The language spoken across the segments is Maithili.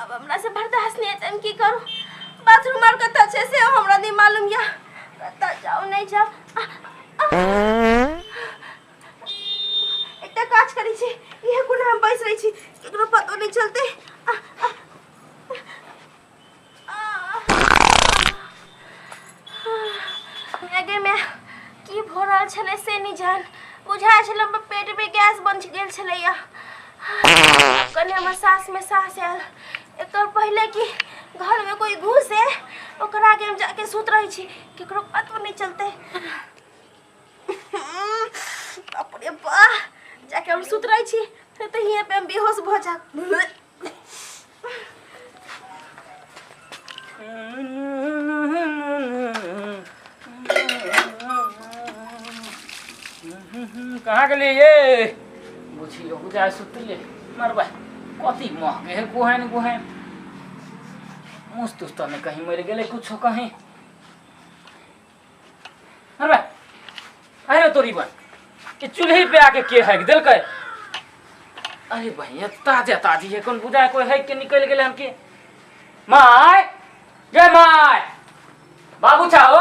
अब हमरा से बर्दाश्त नहीं हेतै, हम की करू? बाथरूम आर कतऽ छै से हमरा नहीं मालूम यऽ। कतऽ जाउ नहि जाउ। आ, आ। एकटा काज करै छी, इहे कोना हम बैस रहै छी, केकरो पतो नहि चलतै। आ, आ, गे माय, की भऽ रहल छलै से नहि जान। बुझाइ छलै हमर पेटमे गैस बनि गेल छलैया। कनि हमर सासमे सास आयल। एकर पहिले कि घरमे कोइ घुसे, ओकरा आगे हम जाके सुत रहै छी, केकरो पतो नहि चलतै। बाप रे बा, जाके हम सुत रहै छी, तऽ हियाँ पे हम बेहोश भऽ जायब। कहाँ गेलियै ये बुझियो? बुझाय सुतले मरबै। कथी महके है? गोहैन गोहैन मुस तुस तऽ नहि कहीं मरि गेलै कुछो कहीं? मरबै, अरे तोरी बन कि चूल्ही पे आके के हैक देलकै? अरे भैया, ताजे ताजी है, कोन बुझाय कोई हैक के निकलि गेलै हन। के माय गे माय, बाबू छाओ?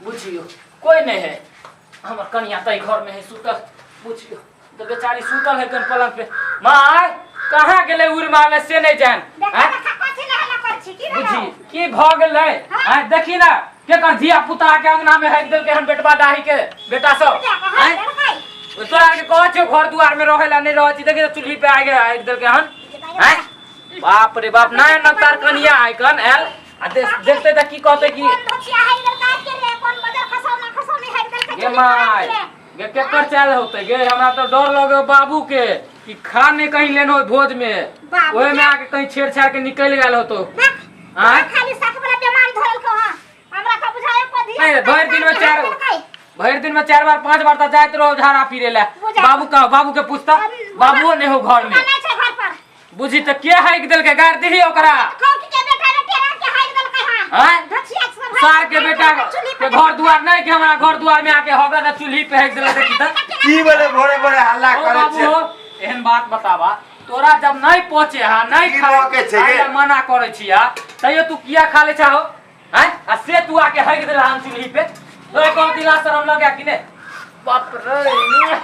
बुझियो कोई नहीं है। हमर कनिया तै घर में है सुतल। बुझियो तो बेचारी सुतल है कन पलंग पे। माय, कहाँ गेलै उड़ मारले से नहीं जान। आँय? बुझी की भऽ गेलै? आँय, देखी ना, केकर धिया पुता के अंगना में हैक देलकै हन बेटवा डाही के बेटा सब। आँय, तोरा आरके कहै छियौ घर दुआर में रहै ला, नहीं रहै छी। देखी तऽ चूल्ही पे आगे हैक देलकै हन। आँय, बाप रे बाप, नया नवतार कनिया आइ कन आयल आ देखते तऽ की कहते कि गे माय गे, केकर चाल होते गे? हमरा तऽ डर लगे बाबू के कि खा नहीं कहीं लेनो भोज में, ओहे में आके कहीं छेड़छाड़ के निकल गेल होतो। आँय? खाली साख वाला बीमारी धरल को हां, हमरा का बुझाए को धिया। नहीं, भरि दिन में चार, भरि दिन में चार बार पांच बार तऽ जाइत रहो झाड़ा पीरे ला। बाबू का, बाबू के पूछता, बाबूओ नहीं हो घर में। नहीं छै घर पर। बुझी तऽ के हाइक देलकै? गार दीही ओकरा। कौन के बेटा बेटी रा के हाइक देलकै? हां। आँय? धचिया सब सार के बेटा के घर दुआर नहीं कि हमरा घर दुआर में आके होगा तऽ चूल्ही पे हाइक देलकै। देखी तऽ। की बोले? भोरे भोरे हल्ला ओ करे बाबू छै। हो, एहन बात बताबा, तोरा जब नहीं पहुंचे हा नहीं की खाए मौके छै गे? खाए ला मना करे छिया, तैयो तू किया खा ले चाहो? हैं, आ से तू आके हक देला हम चूल्ही पे, तोरा कौन दिला शरम लगे कि ने? बाप रे।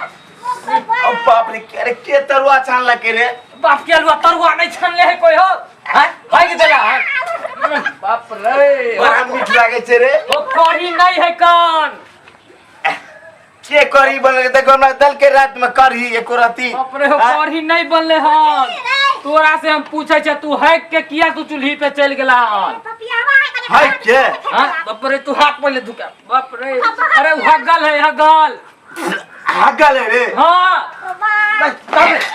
अब बाप रे, अरे के तरुआ छानला के रे? बाप के अलुआ, तरुआ नहीं छानले है कोई हो। हैं, हक देला हन। बाप रे। बड़ा मीठ लागे छै रे। ओ कढ़ी नहीं है कान। के करी बनल? देखो, हमरा दल के रात में करही एको रती। बाप रे, हो। आँय? कढ़ी नहीं बनले हन। तोरा से हम पूछे छे, तू हैक के किया तू चूल्ही पे चल गेला हन? हैक के? हाँ, बाप रे, तू हाथ पहले धुका। बाप रे, अरे उ हगल है, हगल। हगल है रे? हाँ।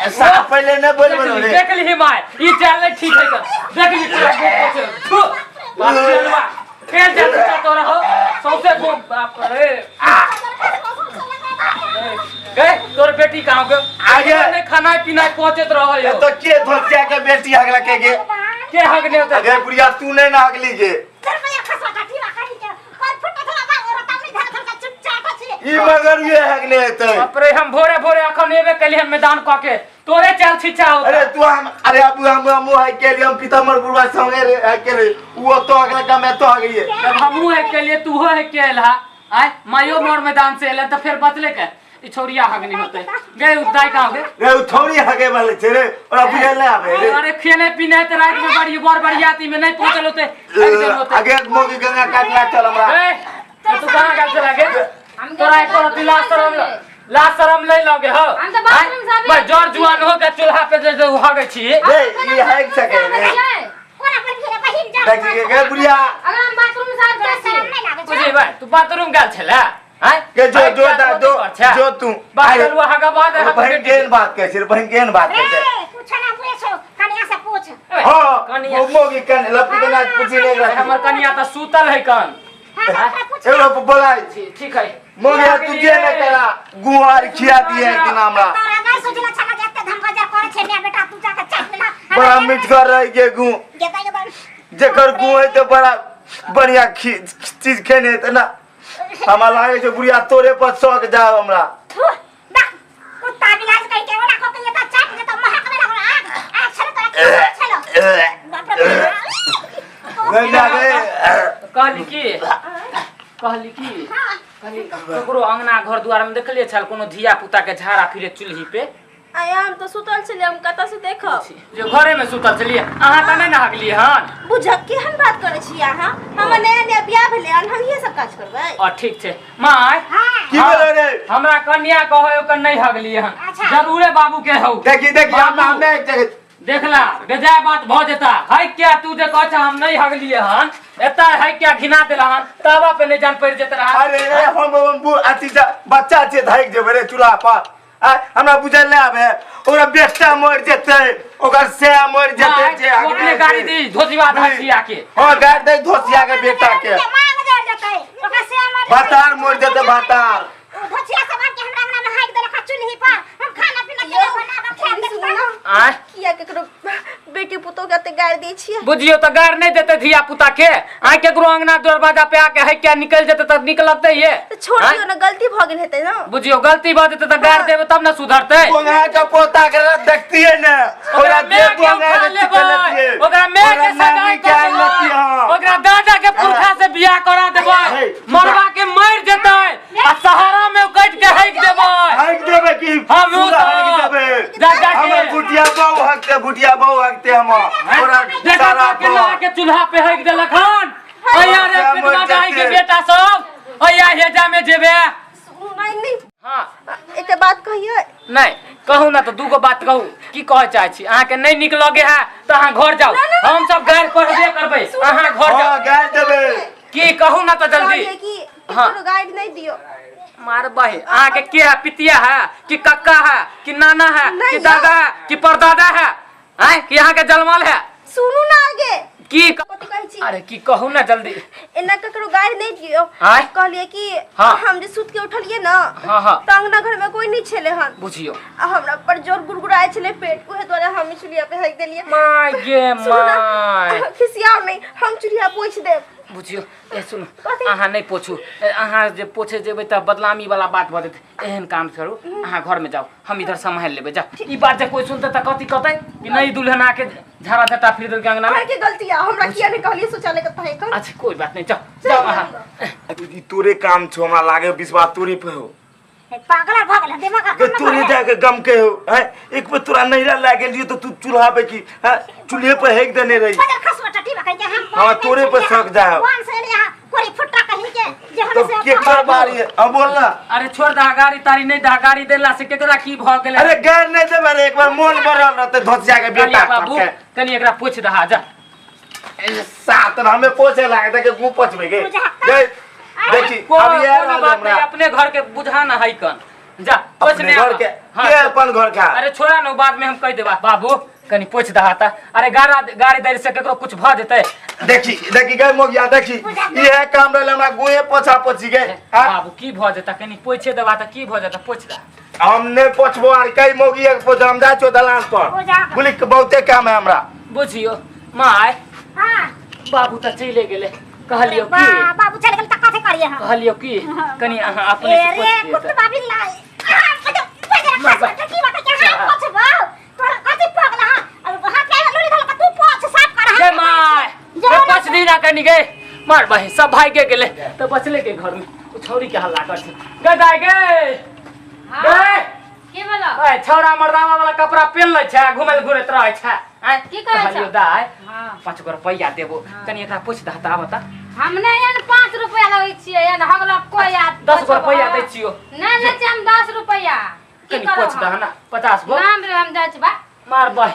ऐसा पहले नहीं बोल बोलो रे। देख ली my, ई चाल नहीं ठीक है कर। देख ली तोरा गोप पोछे। थू, बाप रे, अलुआ खेल जा तू तोरा हो सौसे गोप। बाप रे गे, तोर बेटी कहाँ के? आगे। नहीं खाना पीना पहुंचत रहो ए तो के धोतिया के बेटी हगला के गे? के हगने होते? अगे बुढ़िया, तू नहीं ना हगली गे? ई मगर ये हगले हेतै। बाप रे, हम भोरे भोरे अखन एबे कलिए हम मैदान कऽ के, तोरे चल छिचा होता। अरे तू हम, अरे अब हम है के लिए हम पीताम्बर बुढ़वा संगे रे है के रे, वो तो अगला का मैं तो आ गई है। जब हमहू है के लिए तूहो है के एलहा, आय मायो मोर मैदान से एलन, तऽ फेर बचले के ई छौरिया हगनी होते गे? दाई कहाँ गे? रे, उ थोड़ी हगे वाले छे रे, और अब बुझल नहीं आवे रे। अरे खेने पीने ते रात में बड़ी बड़ बरियाती में नहीं पहुंचल होते, एक दिन होते। आगे मोगी गंगा काटला चल हमरा। ए, तू कहाँ गेल चला गे? तोरा एको रत्ती लाज शरम लाज शरम नहीं लगे हो? हम तऽ बाथरूम से अभी- बस जर जुआन हो के चूल्हा पे जे जे हगे छी। रे, ई हग सके रे? देखी गे बुढ़िया। अगर हम बाथरूम से आबि जाइ छी। बुझी भाई, तू बाथरूम गेल छले? हैं? के जो जो दा जो जो तू बाथरूम हगा बाद। बहन केहन बात कहै छै रे? बहन केहन बात कहै छै? हाँ। कनिया। मोगी कन लपटी के नाच पूछी नहीं रखी। हमर कनिया तऽ सुतल है कन। एगो बोलाय। ठीक है। मोगी, तू जे नहीं करा गुहार खिया दिए एक दिन हमरा। बड़ा मीठ कर रही के गु, जेकर गु है तो बड़ा बढ़िया चीज खेने हेतै ना। हमरा लागे छै बुढ़िया तोरे पर शौक जाओ हमरा। कुत्ता बिलाज कहि के ओना को के त चाट जेतौ। नहीं लागे। कहली की, कहली की, कहली ककरो अंगना घर दुआर में देखलिए छल कोनो धिया पुता के झाड़ा फिरे चूल्ही पे? आया हम तो सुतल छलियै, हम कतऽ से देखब? जे घरे में सुतल छलियै अहाँ तऽ नहि नहकलियै हन? बुझक केहन बात करै छी अहाँ? हमर नया नया बियाह भेलै हन, हम इहे सब काज करबै? और ठीक छै माय। की भेलै रे? हमरा कन्या कहै ओकर नहि हगलियै हन। अच्छा। जरूरे बाबू के हौ। देखी देखी हम हमे एक जगह देखला बेजाय बात भऽ जेता है क्या? तू जे कहै छ हम नहि हगलियै हन, एता है क्या घिना देला हन, तवा पे नहि जान पड़ि जेत रहा। अरे हम अथी बच्चा छै धाइक जेबै रे चूल्हा पर। हमरा बुझल नहि आबे, ओकरा बेटा मरि जेतै, ओकर सै मरि जेतै जे माय, अपने गाड़ी दी धोतिया धासिया के। हां गाड़ी दे धोतिया के बेटा के। मांग जड़ जेतै ओकरा से मर भातार मरि जेतै भातार। ओ धोतिया सब आके हमरा अंगना में हाइक देलक चूल्ही पर, हम खाना पीना के बनाब खाएब देखता। आय किया केकरो बेटी पुतोह के एते गारि दै छियै? बुझियो तऽ गारि नहि देतै धिया पुता के। आइ केकरो अंगना दरवाजा पे आके है क्या निकल जेतै तऽ निक लगतै ये? तऽ छोड़ दियौ ने, गलती भऽ गेल हेतै ने। बुझियो गलती भऽ जेतै तऽ गारि देबै तब ने सुधरतै। बोंगा के पोता के देखतियै ने, ओकरा ओकरा दे माय के बोंगा उठा के लेबै, लेतियै, ओकरा माय के ओकरा सगाई नानी के कऽ लेतियै। देबै, हाँ। ओकरा दादा के पुरखा से बियाह करा देबै, हे, मरवा के मरि जेतै आ सहारा में कटि के हकि देबै। हकि देबै की? हमहूँ पूरा तऽ हकि देबै। दादा के। हमर बुटिया बहु हकते, बुटिया बहु हकते हमर। ओकरा देखा सारा के ला के चूल्हा पे हकि देलक हन। अया रे क्या पेटवा मर दाई के जेतै। बेटा सब, अया हेजा में जेबे। नहीं नहीं। हाँ। एकटा बात कहियै? नहीं कहू ना, तो दूगो बात कहू। की कहै चाहै छी? अहाँके नहि नीक लगे है तऽ अहाँ घर जाउ, हम सब गारि पढ़बे करबै, अहाँ घर हाँ जाउ। गारि देबै। की कहू ना तऽ जल्दी। कहलियै कि हाँ। ककरो गारि नहि दियौ। मार बहे, अहाँके के है? पितिया है कि कक्का है कि नाना है नहीं कि दादा है कि परदादा है? आँय कि अहाँके जलमल है? सुनू ना आगे। की कथी कहै छी? अरे की कहू ना जल्दी। एना ककरो गारि नहि दियौ। आँय? कहलियै कि हाँ। हम जे सुति के उठलियै ने, हाँ, हाँ। तऽ अंगना घर में कोई नहीं छलै हन। बुझियो। आ हमरा पर जोर गुड़गुड़ाय छलै पेट, उहे दुआरे हम चूल्हा पे हकि देलियै। My गे सुनू ना, my. अहाँ खिसियाउ नहि, हम चूल्हा पोछि देब। बुझियो ए सुनू, कथी? अहाँ नहि पोछू, अहाँ जे पोछे जेबै तऽ बदनामी वाला बात भऽ जेतै। एहन काम करू, अहाँ घर में जाउ, हम इधर सम्हारि लेबै। जाउ, ई बात जे कोई सुनतै तऽ कथी कहतै कि नहीं दुल्हन आके झाड़ा झट्टा फिर देलकै अंगना में। अहाँके गलती आ, हमरा किया नहि कहलियै शौचालय कतऽ है? अच्छा कोई बात नहीं, जाओ जाओ अहाँ। ई तोरे काम छौ, हमरा लागे विश्वास तोरे पे हो। पागल भऽ गेल दिमाग गे तोरे जाके गम के हो हैं? एक बेर तोरा नैहरा लए गेलियो तऽ तू चूल्हा पे की हैं चूल्हे पे हेक देने रही। बजर खसवा टटी बकई के हम। हाँ, तोरे पे शक जाए। कौन से यहाँ कोरी फुट्टा कहीं के जे हम तो से केकर बारी है? अब बोल ना। अरे छोड़ दहा, गाड़ी ताड़ी नहीं दहा, गाड़ी देला से केकरा की भऽ गेलै? अरे गैर नहीं देबै रे, एक बार मोन बढ़ल रहतै धोतिया के बेटा बाबू के। कनी एकरा पूछ दहा जा। ए, सात न हमें पोछे लागत के गु पोछबे गे। बुझा। गे, देखी को अब ये कोनो रहल बात नहीं, हमरा अपने घर के बुझा ना है कन जा पोछ अपने नहीं घर आबा। के। हाँ, के अपन घर का? अरे छोड़ा ना, बाद में हम कह देबा। बाबू कनी पोछ दहा ता। अरे गाड़ा गाड़ी देर से केकरो कुछ भ जेतै। देखी देखी गए मोगिया देखी, इहे काम रहल हमरा गुए पोछा पोछी गे। हाँ? बाबू की भ जेता, कनी पोछे देबा त की भ जेता? पोछ दा। हम नहीं पोछबो आर कई मोगिया के पोछ, हम जा छो दलान पर। बुझा। बोली के बहुते काम है हमरा। बुझियो my. हां। बाबू त चले गेले। कहलियो की बाबू चल गेल त कथि करिए हम? कहलियो की कनी अहाँ अपने से ए पोछ रे दियौ त। कुत्ता बिल्ला आ बजर मार खसवा टटी बकई के हम पोछबो तोरा कथि पगला हां? अब हाथ के लुरी धल के तू पोछ साफ कर। गे my, जो गे ना पोछ दी ना कनी गे। मार बहिन सब भाई के गेले त बचले के घर में ओ छौरी के हल्ला कर छै। गे दाई गे। गे। की भेलो? ए छौरा मर्दावा वाला कपड़ा पेन लै छै आ घुमल घुरैत रहै छै। आँय, की कहै छौ? कहलियौ दाई, हाँ। 5 गो रुपैआ देबो, कनी एकरा पूछ दह त आबता। हम नहि एहन 5 रुपया लगै छियै, एहन हगलक कोइ आ 10 गो रुपैआ दै छियौ। नहि लै छियै हम 10 रुपया। की कनी करब पूछ दह हम? ना, 50 गो। नाम रे हम जाइ छी बा। मार बह,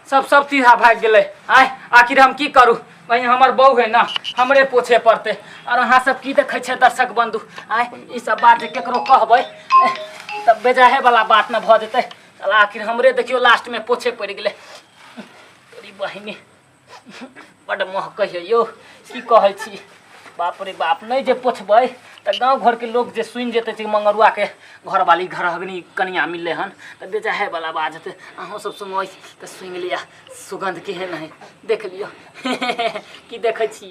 सब सब तीहा भागि गेलै। आँय आखिर हम की करू? वही हमर बहू है ना, हमरे पोछे पड़तै। और अहाँ सब की देखै छै दर्शक बंधु? आँय ई सब बात जे केकरो कहबै तब बेजाहे वाला बात न भऽ जेतै। साला आखिर हमरे देखियौ लास्ट में पोछे पड़ि गेलै। तोरी बहिनी बड्ड महकै है यौ, की कहै छी? बाप रे बाप, नहि जे पोछबै तऽ गाँव घरके लोक जे सुनि जेतै जे मंगरुआके घरवाली घरहगनी कनिया मिललै हन तऽ बेजाहे वाला बात हेतै। अहूँ सब सुनबै तऽ सुनि लिअ, सुगन्ध केहन है देख लिअ। की देखै छी?